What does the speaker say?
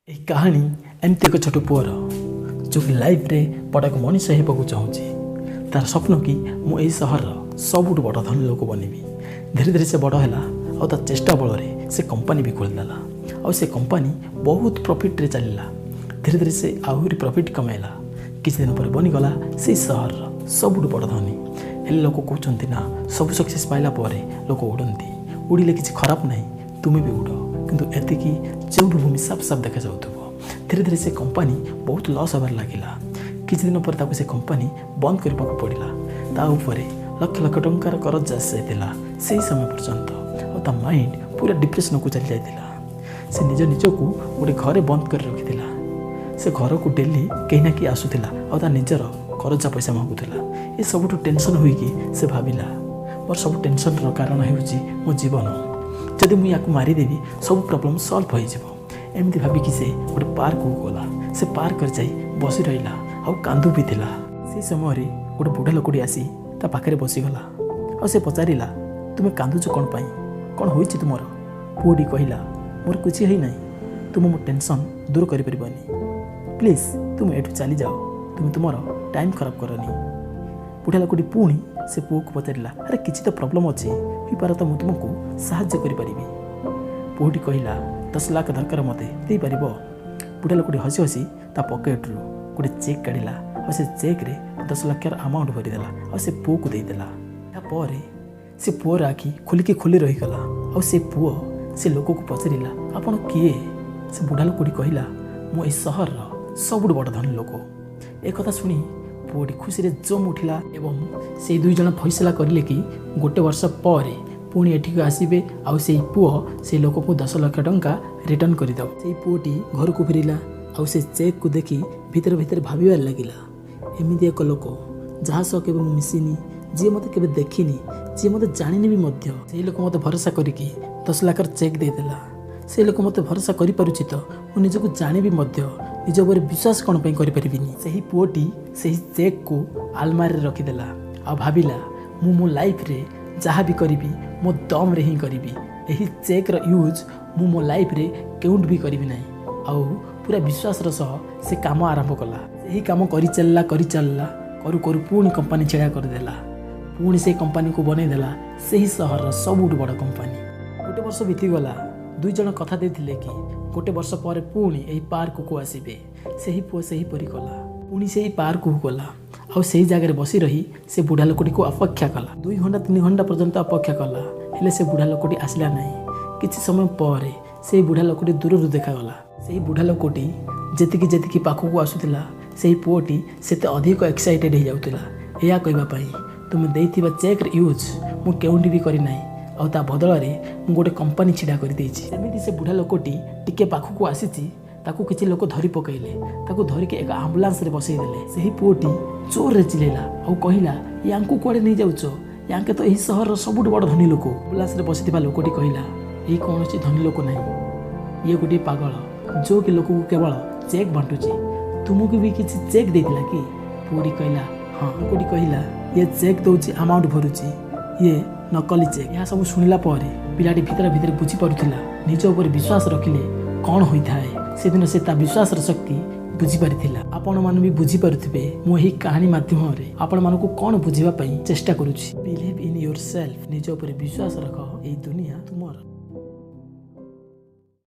ଏହି କାହାଣୀ ଏମିତି ଏକ ଛୋଟ ପୁଅର, ଯେଉଁକି ଲାଇଫ୍ରେ ବଡ଼ ଏକ ମଣିଷ ହେବାକୁ ଚାହୁଁଛି। ତାର ସ୍ୱପ୍ନ କି ମୁଁ ଏହି ସହରର ସବୁଠୁ ବଡ଼ ଧନୀ ଲୋକ ବନିବି। ଧୀରେ ଧୀରେ ସେ ବଡ଼ ହେଲା ଆଉ ତା ଚେଷ୍ଟା ବଳରେ ସେ କମ୍ପାନୀ ବି ଖୋଲିଦେଲା ଆଉ ସେ କମ୍ପାନୀ ବହୁତ ପ୍ରଫିଟ୍ରେ ଚାଲିଲା। ଧୀରେ ଧୀରେ ସେ ଆହୁରି ପ୍ରଫିଟ୍ କମେଇଲା। କିଛି ଦିନ ପରେ ବନିଗଲା ସେଇ ସହରର ସବୁଠୁ ବଡ଼ ଧନୀ। ହେଲେ ଲୋକ କହୁଛନ୍ତି ନା, ସବୁ ସକ୍ସେସ୍ ପାଇଲା ପରେ ଲୋକ ଉଡ଼ନ୍ତି। ଉଡ଼ିଲେ କିଛି ଖରାପ ନାହିଁ, ତୁମେ ବି ଉଡ଼, କିନ୍ତୁ ଏତିକି ଯେଉଁଠୁ ଭୂମି ସାଫ ସାଫ ଦେଖାଯାଉଥିବ। ଧୀରେ ଧୀରେ ସେ କମ୍ପାନୀ ବହୁତ ଲସ୍ ହେବାରେ ଲାଗିଲା। କିଛି ଦିନ ପରେ ତାକୁ ସେ କମ୍ପାନୀ ବନ୍ଦ କରିବାକୁ ପଡ଼ିଲା। ତା ଉପରେ ଲକ୍ଷ ଲକ୍ଷ ଟଙ୍କାର କରଜ ଆସିଯାଇଥିଲା ସେହି ସମୟ ପର୍ଯ୍ୟନ୍ତ ଆଉ ତା ମାଇଣ୍ଡ ପୁରା ଡିପ୍ରେସନକୁ ଚାଲି ଯାଇଥିଲା। ସେ ନିଜ ନିଜକୁ ଗୋଟେ ଘରେ ବନ୍ଦ କରି ରଖିଥିଲା। ସେ ଘରକୁ ଡେଲି କେହି ନା କେହି ଆସୁଥିଲା ଆଉ ତା ନିଜର କରଜା ପଇସା ମାଗୁଥିଲା। ଏ ସବୁଠୁ ଟେନସନ୍ ହୋଇକି ସେ ଭାବିଲା, ମୋର ସବୁ ଟେନସନ୍ର କାରଣ ହେଉଛି ମୋ ଜୀବନ। ଯଦି ମୁଁ ୟାକୁ ମାରିଦେବି, ସବୁ ପ୍ରୋବ୍ଲେମ୍ ସଲ୍ଭ ହୋଇଯିବ। ଏମିତି ଭାବିକି ସେ ଗୋଟେ ପାର୍କକୁ ଗଲା। ସେ ପାର୍କରେ ଯାଇ ବସି ରହିଲା ଆଉ କାନ୍ଦୁ ବି ଥିଲା। ସେଇ ସମୟରେ ଗୋଟେ ବୁଢ଼ା ଲୋକଟି ଆସି ତା ପାଖରେ ବସିଗଲା ଆଉ ସେ ପଚାରିଲା, "ତୁମେ କାନ୍ଦୁଛ କ'ଣ ପାଇଁ? କ'ଣ ହୋଇଛି ତୁମର?" ପୁଅଟି କହିଲା, "ମୋର କିଛି ହେଇନାହିଁ। ତୁମେ ମୋ ଟେନସନ୍ ଦୂର କରିପାରିବନି। ପ୍ଲିଜ୍, ତୁମେ ଏଠୁ ଚାଲିଯାଅ। ତୁମେ ତୁମର ଟାଇମ୍ ଖରାପ କରନି।" ବୁଢ଼ା ଲୋକଟି ପୁଣି ସେ ପୁଅକୁ ପଚାରିଲା, "ଆରେ, କିଛି ତ ପ୍ରୋବ୍ଲେମ୍ ଅଛି ହେଇପାରେ ତ, ମୁଁ ତୁମକୁ ସାହାଯ୍ୟ କରିପାରିବି।" ପୁଅଟି କହିଲା, "10 ଲାଖ ଦରକାର ମୋତେ, ଦେଇପାରିବ?" ବୁଢ଼ା ଲୋକଟି ହସି ହସି ତା ପକେଟରୁ ଗୋଟେ ଚେକ୍ କାଢ଼ିଲା ଆଉ ସେ ଚେକ୍ରେ 10 ଲକ୍ଷର ଆମାଉଣ୍ଟ ଭରିଦେଲା ଆଉ ସେ ପୁଅକୁ ଦେଇଦେଲା। ତାପରେ ସେ ପୁଅର ଆଖି ଖୋଲିକି ଖୋଲି ରହିଗଲା ଆଉ ସେ ପୁଅ ସେ ଲୋକକୁ ପଚାରିଲା, "ଆପଣ କିଏ?" ସେ ବୁଢ଼ା ଲୋକଟି କହିଲା, "ମୁଁ ଏହି ସହରର ସବୁଠୁ ବଡ଼ ଧନୀ ଲୋକ।" ଏକଥା ଶୁଣି ପୁଅଟି ଖୁସିରେ ଜମି ଉଠିଲା ଏବଂ ସେଇ ଦୁଇ ଜଣ ଫଇସଲା କରିଲେ କି ଗୋଟେ ବର୍ଷ ପରେ ପୁଣି ଏଠିକୁ ଆସିବେ ଆଉ ସେଇ ପୁଅ ସେଇ ଲୋକକୁ 10 ଲକ୍ଷ ଟଙ୍କା ରିଟର୍ଣ୍ଣ କରିଦେବ। ସେଇ ପୁଅଟି ଘରକୁ ଫେରିଲା ଆଉ ସେ ଚେକ୍କୁ ଦେଖି ଭିତରେ ଭିତରେ ଭାବିବାରେ ଲାଗିଲା, ଏମିତି ଏକ ଲୋକ ଯାହା ସହ କେବେ ମୁଁ ମିଶିନି, ଯିଏ ମୋତେ କେବେ ଦେଖିନି, ଯିଏ ମୋତେ ଜାଣିନି ବି ମଧ୍ୟ, ସେଇ ଲୋକ ମୋତେ ଭରସା କରିକି 10 ଲାଖର ଚେକ୍ ଦେଇଦେଲା। ସେ ଲୋକ ମୋତେ ଭରସା କରିପାରୁଛି ତ ମୁଁ ନିଜକୁ ଜାଣିବି ମଧ୍ୟ ନିଜ ଉପରେ ବିଶ୍ୱାସ କ'ଣ ପାଇଁ କରିପାରିବିନି? ସେହି ପୁଅଟି ସେହି ଚେକ୍କୁ ଆଲମାରିରେ ରଖିଦେଲା ଆଉ ଭାବିଲା, ମୁଁ ମୋ ଲାଇଫ୍ରେ ଯାହା ବି କରିବି, ମୋ ଦମ୍ରେ ହିଁ କରିବି। ଏହି ଚେକ୍ର ୟୁଜ୍ ମୁଁ ମୋ ଲାଇଫ୍ରେ କେଉଁଠି ବି କରିବି ନାହିଁ। ଆଉ ପୁରା ବିଶ୍ୱାସର ସହ ସେ କାମ ଆରମ୍ଭ କଲା। ସେହି କାମ କରିଚାଲିଲା, କରିଚାଲିଲା, କରୁ କରୁ ପୁଣି କମ୍ପାନୀ ଛିଡ଼ା କରିଦେଲା। ପୁଣି ସେ କମ୍ପାନୀକୁ ବନେଇଦେଲା ସେହି ସହରର ସବୁଠୁ ବଡ଼ କମ୍ପାନୀ। ଗୋଟେ ବର୍ଷ ବିତିଗଲା। ଦୁଇ ଜଣ କଥା ଦେଇଥିଲେ କି ଗୋଟେ ବର୍ଷ ପରେ ପୁଣି ଏହି ପାର୍କକୁ ଆସିବେ। ସେହି ପୁଅ ସେହିପରି କଲା। ପୁଣି ସେହି ପାର୍କକୁ ଗଲା ଆଉ ସେହି ଜାଗାରେ ବସି ରହି ସେ ବୁଢ଼ା ଲୋକଟିକୁ ଅପେକ୍ଷା କଲା। 2 ଘଣ୍ଟା, 3 ଘଣ୍ଟା ପର୍ଯ୍ୟନ୍ତ ଅପେକ୍ଷା କଲା, ହେଲେ ସେ ବୁଢ଼ା ଲୋକଟି ଆସିଲା ନାହିଁ। କିଛି ସମୟ ପରେ ସେହି ବୁଢ଼ା ଲୋକଟି ଦୂରରୁ ଦେଖାଗଲା। ସେହି ବୁଢ଼ା ଲୋକଟି ଯେତିକି ଯେତିକି ପାଖକୁ ଆସୁଥିଲା, ସେହି ପୁଅଟି ସେତେ ଅଧିକ ଏକ୍ସାଇଟେଡ଼ ହେଇଯାଉଥିଲା ଏହା କହିବା ପାଇଁ, ତୁମେ ଦେଇଥିବା ଚେକ୍ର ୟୁଜ୍ ମୁଁ କେଉଁଠି ବି କରିନାହିଁ ଆଉ ତା ବଦଳରେ ମୁଁ ଗୋଟେ କମ୍ପାନୀ ଛିଡ଼ା କରିଦେଇଛି। ସେମିତି ସେ ବୁଢ଼ା ଲୋକଟି ଟିକେ ପାଖକୁ ଆସିଛି, ତାକୁ କିଛି ଲୋକ ଧରି ପକାଇଲେ। ତାକୁ ଧରିକି ଏକ ଆମ୍ବୁଲାନ୍ସରେ ବସେଇ ଦେଲେ। ସେହି ପୁଅଟି ଜୋରରେ ଚିଲେଇଲା ଆଉ କହିଲା, "ୟାଙ୍କୁ କୁଆଡ଼େ ନେଇଯାଉଛ? ୟାଙ୍କେ ତ ଏହି ସହରର ସବୁଠୁ ବଡ଼ ଧନୀ ଲୋକ।" ଆମ୍ବୁଲାନ୍ସରେ ବସିଥିବା ଲୋକଟି କହିଲା, "ଏଇ କୌଣସି ଧନୀ ଲୋକ ନାହିଁ। ଇଏ ଗୋଟିଏ ପାଗଳ, ଯେଉଁ କି ଲୋକକୁ କେବଳ ଚେକ୍ ବାଣ୍ଟୁଛି। ତୁମକୁ ବି କିଛି ଚେକ୍ ଦେଇଥିଲା କି?" ପୁଅଟି କହିଲା, "ହଁ।" ଲୋକଟି କହିଲା, "ଇଏ ଚେକ୍ ଦେଉଛି, ଆମାଉଣ୍ଟ ଭରୁଛି, ଇଏ ନକଲି ଚେକ୍।" ଏହା ସବୁ ଶୁଣିଲା ପରେ ପିଲାଟି ଭିତରେ ଭିତରେ ବୁଝିପାରୁଥିଲା ନିଜ ଉପରେ ବିଶ୍ୱାସ ରଖିଲେ କ'ଣ ହୋଇଥାଏ। ସେଦିନ ସେ ତା ବିଶ୍ୱାସର ଶକ୍ତି ବୁଝିପାରିଥିଲା। ଆପଣମାନେ ବି ବୁଝିପାରୁଥିବେ ମୁଁ ଏହି କାହାଣୀ ମାଧ୍ୟମରେ ଆପଣମାନଙ୍କୁ କ'ଣ ବୁଝିବା ପାଇଁ ଚେଷ୍ଟା କରୁଛି। Believe in yourself. ନିଜ ଉପରେ ବିଶ୍ୱାସ ରଖ। ଏହି ଦୁନିଆ ତୁମର।